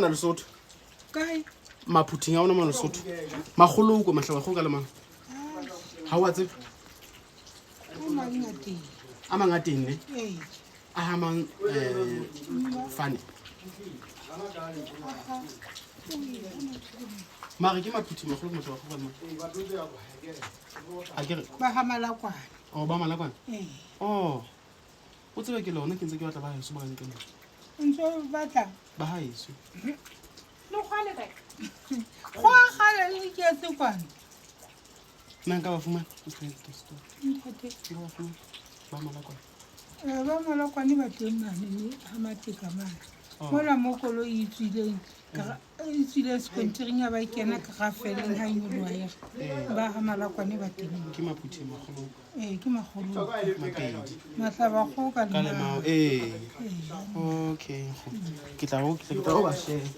Na Lesotho. Kae? Maphuthing a ona mo Lesotho. Makgoloko mahlabakgolo ka lemang. Ha o a tseba? A mang a teng. A mang a teng ne? Ee. A ha mang fane. Mare ke maphuthi makgolo mahlabakgolo ka lemang. A ke re. Ba ha Malakwane. Oh, ba Malakwane? Ee. Oh. O tsebe ke lona ke ntse ke batla ba heso ba ka nqeng. O ntse o batla? Ba haeso. Le kgwale kae? Go a gale le iketse kwano. Nna nka ba fumana. Ntate. Nka ba fumana. Ba Malakwane. Eh, ba Malakwane ba teng mane ne ha Mateka mane. Oh. Mola mo koloi e tswileng e tswileng sekontiring ya ba e kena ka ga feleng ha e nyoloha e re. Ba ha Malakwane ba teng. Ke Maphuthi makgolo. Ee, ke makgolo. Mapedi. Mahlabakgo ka Ka lemao. Ee. Okay. Ke tla go ba share.